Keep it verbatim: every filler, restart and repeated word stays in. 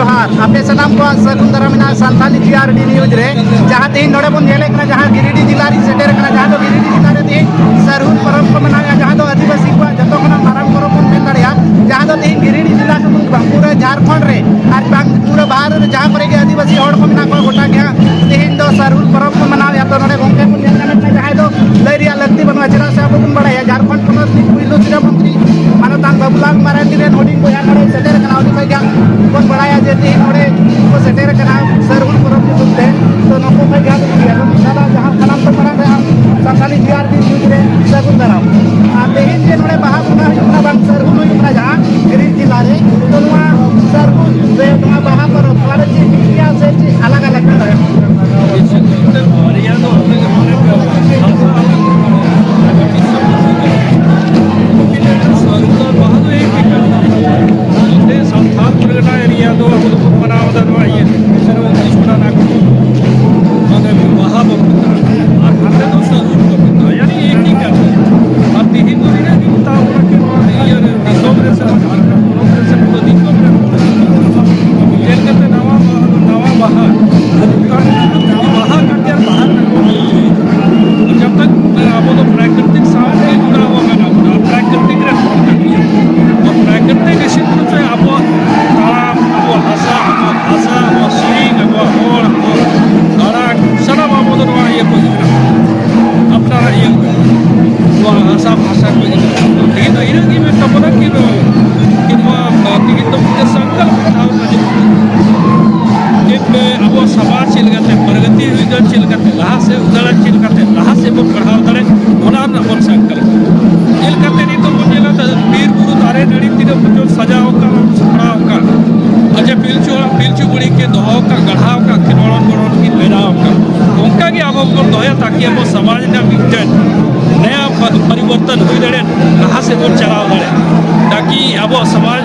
ᱡᱚᱦᱟᱨ, ᱟᱯᱮ ᱥᱟᱱᱟᱢ ᱠᱚᱣᱟᱜ ᱥᱟᱹᱜᱩᱱ ᱫᱟᱨᱟᱢ ᱢᱮᱱᱟᱜᱼᱟ ᱥᱟᱱᱛᱟᱞᱤ ᱡᱤ ᱟᱨ ᱰᱤ ᱱᱤᱭᱩᱡᱽ ᱨᱮ᱾ ᱡᱟᱦᱟᱸ ᱛᱮᱦᱮᱧ ᱱᱚᱰᱮ ᱵᱚᱱ ᱧᱮᱞᱮᱫ ᱠᱟᱱᱟ, ᱡᱟᱦᱟᱸ ᱜᱤᱨᱤᱰᱤ ᱡᱮᱞᱟ ᱨᱤᱧ ᱥᱮᱴᱮᱨ ᱟᱠᱟᱱᱟ, ᱡᱟᱦᱟᱸ ᱫᱚ ᱜᱤᱨᱤᱰᱤ ᱡᱮᱞᱟ ᱨᱮ ᱛᱮᱦᱮᱧ ᱥᱟᱨᱦᱩᱞ ᱯᱚᱨᱚᱵᱽ ᱠᱚ ᱢᱟᱱᱟᱣᱮᱫᱼᱟ, ᱡᱟᱦᱟᱸ ᱫᱚ ᱟᱹᱫᱤᱵᱟᱹᱥᱤ ᱠᱚᱣᱟᱜ ᱡᱚᱛᱚ ᱠᱷᱚᱱᱟᱜ ᱢᱟᱨᱟᱝ ᱯᱚᱨᱚᱵᱽ ᱵᱚᱱ ᱢᱮᱱ ᱫᱟᱲᱮᱭᱟᱜᱼᱟ, ᱡᱟᱦᱟᱸ ᱫᱚ ᱛᱮᱦᱮᱧ ᱜᱤᱨᱤᱰᱤ ᱡᱮᱞᱟ ᱥᱩᱢᱩᱝ ᱫᱚ ᱵᱟᱝ, ᱯᱩᱨᱟᱹ ᱡᱷᱟᱲᱠᱷᱚᱸᱰ ᱨᱮ ᱟᱨ ᱵᱟᱝ ᱯᱩᱨᱟᱹ ᱵᱷᱟᱨᱚᱛ ᱨᱮ ᱡᱟᱦᱟᱸ ᱠᱚᱨᱮ ᱜᱮ ᱟᱹᱫᱤᱵᱟᱹᱥᱤ ᱦᱚᱲ ᱠᱚ ᱢᱮᱱᱟᱜ ᱠᱚᱣᱟ, ᱜᱚᱴᱟ ᱜᱮ ᱦᱟᱸᱜ ᱛᱮᱦᱮᱧ ᱫᱚ ᱥᱟᱨᱦᱩᱞ ᱯᱚᱨᱚᱵᱽ ᱠᱚ ᱢᱟᱱᱟᱣᱮᱫᱼᱟ᱾ ᱛᱚ ᱱᱚᱰᱮ ᱜᱚᱢᱠᱮ ᱵᱚᱱ ᱧᱮᱞ ᱧᱟᱢᱮᱫ ᱠᱟᱱᱟ, ᱡᱟᱦᱟᱸᱭ ᱫᱚ ᱞᱟᱹᱭ ᱨᱮᱭᱟᱜ ᱞᱟᱹᱠᱛᱤ ᱵᱟᱹᱱᱩᱜᱼᱟ, ᱪᱮᱫᱟᱜ ᱥᱮ ᱟᱵᱚ ᱵᱚᱱ ᱵᱟᱲᱟᱭᱟ ᱡᱷᱟᱲᱠᱷᱚᱸᱰ ᱯᱚᱱᱚᱛ ᱨᱤᱱᱤᱡ ᱯᱩᱭᱞᱩ ᱥᱤᱨᱟᱹ ᱢᱚᱱᱛᱨᱤ ᱢᱟᱱᱚᱛᱟᱱ ᱵᱟᱵᱩᱞᱟᱞ ᱢᱟᱨᱟᱱᱰᱤ ᱨᱮᱱ ᱦᱩᱰᱤᱧ ᱵᱚᱭᱦᱟ ᱱᱚᱰᱮ ᱥᱮᱴᱮᱨ ᱟᱠᱟᱱᱟ᱾ ᱩᱱᱤ ᱠᱷᱚᱱ ᱜᱮ ᱦᱟᱸᱜ ᱵᱚᱱ ᱵᱟᱲᱟᱭᱟ ᱡᱮ ᱛᱮᱦᱮᱧ ᱱᱚᱰᱮ ᱠᱚ ᱥᱮᱴᱮᱨ ᱟᱠᱟᱱᱟ ᱥᱟᱹᱨᱦᱩᱞ ᱯᱚᱨᱚᱵᱽ ᱧᱩᱛᱩᱢ ᱛᱮ᱾ ᱛᱚ ᱱᱩᱠᱩ ᱠᱷᱚᱱ ᱜᱮ ᱦᱟᱸᱜ ᱵᱚᱱ ᱤᱫᱤᱭᱟ᱾ ᱛᱚ ᱢᱤᱫ ᱫᱷᱟᱣ ᱥᱟᱱᱟᱢ ᱠᱚ ᱢᱟᱲᱟᱝ ᱨᱮ ᱟᱢ ᱥᱟᱱᱛᱟᱞᱤ ᱡᱤ ᱟᱨ ᱰᱤ ᱱᱤᱭᱩᱡᱽ ᱨᱮ ᱥᱟᱹᱜᱩᱱ ᱫᱟᱨᱟᱢ᱾ ᱟᱨ ᱛᱮᱦᱮᱧ ᱡᱮ ᱱᱚᱰᱮ ᱵᱟᱦᱟ ᱵᱚᱸᱜᱟ ᱦᱩᱭᱩᱜ ᱠᱟᱱᱟ, ᱵᱟᱝ ᱥᱟᱹᱨᱦᱩᱞ ᱦᱩᱭᱩᱜ ᱠᱟᱱᱟ, ᱡᱟᱦᱟᱸ ᱜᱤᱨᱤᱰᱤ ᱡᱮᱞᱟ ᱨᱮ, ᱛᱚ ᱱᱚᱣᱟ ᱥᱟᱹᱨᱦᱩᱞ ᱥᱮ ᱱᱚᱣᱟ ᱵᱟᱦᱟ ᱯᱚᱨᱚᱵᱽ, ᱱᱚᱣᱟ ᱨᱮ ᱪᱮᱫ ᱢᱤᱫ ᱜᱮᱭᱟ ᱥᱮ ᱪᱮᱫ ᱟᱞᱟᱜᱽ ᱟᱞᱟᱜᱽ ᱢᱮᱱᱟᱜᱼᱟ? ᱱᱤᱥᱪᱤᱛ ᱨᱩᱯ ᱛᱮ ᱵᱟᱨᱭᱟ ᱫᱚ ᱟᱞᱮ ᱜᱮ ᱢᱟᱱᱮ ᱥᱟᱱᱛᱟᱲ ᱵᱟᱦᱟ ᱫᱚ ᱮᱠ ᱜᱮ ᱠᱟᱱᱟ᱾ ᱱᱚᱛᱮ ᱥᱟᱱᱛᱟᱲ ᱯᱟᱨᱜᱟᱱᱟ ᱮᱨᱤᱭᱟ ᱫᱚ ᱟᱵᱚ ᱫᱚᱵᱚᱱ ᱢᱟᱱᱟᱣ ᱮᱫᱟ ᱱᱚᱣᱟ ᱤᱭᱟᱹ ᱥᱮᱨᱣᱟ ᱠᱷᱚᱱᱟᱜ ᱟᱠᱚ ᱢᱟᱱᱮ ᱵᱟᱦᱟ ᱵᱚᱱ ᱢᱮᱛᱟᱜᱼᱟ, ᱟᱨ ᱦᱟᱱᱛᱮ ᱫᱚ ᱥᱟᱹᱨᱦᱩᱞ ᱠᱚ ᱢᱮᱛᱟᱜᱼᱟ, ᱭᱟᱱᱤ ᱮᱠ ᱜᱮ ᱠᱟᱱᱟ᱾ ᱟᱨ ᱛᱮᱦᱮᱧ ᱫᱚ ᱱᱤᱱᱟᱹᱜ ᱜᱮ ᱢᱮᱛᱟᱣ ᱵᱚᱱᱟ ᱠᱤ ᱱᱚᱣᱟ ᱤᱭᱟᱹ ᱨᱮ, ᱫᱤᱥᱚᱢ ᱨᱮ ᱥᱮ ᱱᱚᱣᱟ ᱡᱷᱟᱲᱠᱷᱚᱸᱰ ᱯᱚᱱᱚᱛ ᱨᱮ ᱥᱮ ᱯᱩᱨᱟᱹ ᱫᱤᱥᱚᱢ ᱨᱮ ᱦᱚᱲ ᱪᱮᱫ ᱞᱮᱠᱟᱛᱮ ᱱᱟᱣᱟ ᱵᱟᱦᱟ, ᱱᱟᱣᱟ ᱵᱟᱦᱟ, ᱵᱟᱦᱟ ᱠᱟᱱ ᱜᱮᱭᱟ, ᱵᱟᱦᱟ ᱨᱮᱱᱟᱜ ᱠᱚ ᱡᱚᱵ ᱛᱟᱠ ᱟᱵᱚ ᱫᱚ ᱯᱨᱟᱠᱨᱤᱛᱤᱠ ᱥᱟᱶᱛᱮ ᱡᱩᱲᱟᱣ ᱟᱠᱟᱱᱟ ᱵᱚᱱ, ᱯᱨᱟᱠᱨᱤᱛᱤᱠ ᱨᱮᱱ ᱦᱚᱲ ᱠᱟᱱ ᱜᱮᱭᱟ᱾ ᱛᱚ ᱯᱨᱟᱠᱨᱤᱛᱤᱠ ᱦᱤᱥᱟᱹᱵ ᱛᱮ ᱟᱵᱚᱣᱟᱜ ᱛᱟᱲᱟᱢ, ᱟᱵᱚᱣᱟᱜ ᱦᱟᱥᱟ, ᱟᱵᱚᱣᱟᱜ ᱵᱷᱟᱥᱟ, ᱟᱵᱚᱣᱟᱜ ᱥᱮᱨᱮᱧ, ᱟᱵᱚᱣᱟᱜ ᱦᱚᱲ, ᱟᱵᱚᱣᱟᱜ ᱟᱲᱟᱝ, ᱥᱟᱱᱟᱢ ᱟᱵᱚ ᱫᱚ ᱱᱚᱣᱟ ᱤᱭᱟᱹ ᱠᱚ ᱦᱩᱭᱩᱜ ᱠᱟᱱᱟ, ᱟᱯᱱᱟᱨᱟᱜ ᱤᱭᱟᱹ ᱠᱚ, ᱱᱚᱣᱟ ᱦᱟᱥᱟ ᱵᱷᱟᱥᱟ ᱠᱚ ᱦᱩᱭᱩᱜ ᱠᱟᱱᱟ᱾ ᱛᱮᱦᱮᱧ ᱫᱚ ᱤᱱᱟᱹᱜ ᱜᱮ ᱢᱮᱱ ᱛᱟᱵᱚᱱᱟ ᱠᱤ ᱱᱚᱣᱟ, ᱠᱤ ᱱᱚᱣᱟ, ᱛᱮᱦᱮᱧ ᱫᱚ ᱢᱤᱫᱴᱮᱱ ᱥᱚᱝᱠᱚᱞᱯ ᱴᱷᱟᱶ ᱠᱟᱱᱟ᱾ ᱪᱮᱫ ᱯᱮ ᱟᱵᱚᱣᱟᱜ ᱥᱚᱢᱟᱡᱽ ᱪᱮᱫ ᱞᱮᱠᱟᱛᱮ ᱯᱨᱚᱜᱚᱛᱤ ᱦᱩᱭ ᱫᱟᱲᱮᱭᱟᱜᱼᱟ, ᱪᱮᱫ ᱞᱮᱠᱟᱛᱮ ᱞᱟᱦᱟ ᱥᱮᱫ ᱩᱫᱟᱹᱨᱟ, ᱪᱮᱫ ᱞᱮᱠᱟᱛᱮ ᱞᱟᱦᱟ ᱥᱮᱫ ᱵᱚᱱ ᱯᱟᱲᱦᱟᱣ ᱫᱟᱲᱮᱭᱟᱜ, ᱚᱱᱟ ᱨᱮᱱᱟᱜ ᱵᱚᱱ ᱥᱟᱵ ᱠᱟᱜᱼᱟ᱾ ᱪᱮᱫ ᱞᱮᱠᱟᱛᱮ ᱱᱤᱛᱚᱜ ᱵᱚᱱ ᱧᱮᱞᱟ, ᱵᱤᱨ ᱵᱩᱨᱩ ᱫᱟᱨᱮ ᱱᱟᱹᱲᱤ ᱛᱤᱱᱟᱹᱜ ᱵᱚᱱ ᱥᱟᱡᱟᱣ ᱟᱠᱟᱫ, ᱥᱟᱯᱲᱟᱣ ᱟᱠᱟᱫ, ᱟᱪᱪᱷᱟ, ᱯᱤᱞᱪᱩ ᱦᱟᱲᱟᱢ ᱯᱤᱞᱪᱩ ᱵᱩᱲᱦᱤ ᱠᱤᱱ ᱫᱚᱦᱚ ᱟᱠᱟᱫ, ᱜᱟᱲᱦᱟᱣ ᱟᱠᱟᱫ, ᱠᱤᱱ ᱜᱚᱲᱚᱱ ᱜᱚᱲᱚᱱ ᱠᱤᱱ ᱵᱮᱱᱟᱣ ᱟᱠᱟᱫ, ᱚᱱᱠᱟ ᱜᱮ ᱟᱵᱚ ᱵᱚᱱ ᱫᱚᱦᱚᱭᱟ, ᱛᱟᱠᱤ ᱟᱵᱚ ᱥᱚᱢᱟᱡᱽ ᱨᱮᱱᱟᱜ ᱢᱤᱫᱴᱮᱱ ᱱᱟᱭᱟ ᱯᱟ-, ᱯᱚᱨᱤᱵᱚᱨᱛᱚᱱ ᱦᱩᱭ ᱫᱟᱲᱮᱭᱟᱜᱼᱟ, ᱞᱟᱦᱟ ᱥᱮᱫ ᱵᱚᱱ ᱪᱟᱞᱟᱣ ᱫᱟᱲᱮᱭᱟᱜᱼᱟ, ᱛᱟᱠᱤ ᱟᱵᱚᱣᱟᱜ ᱥᱚᱢᱟᱡᱽ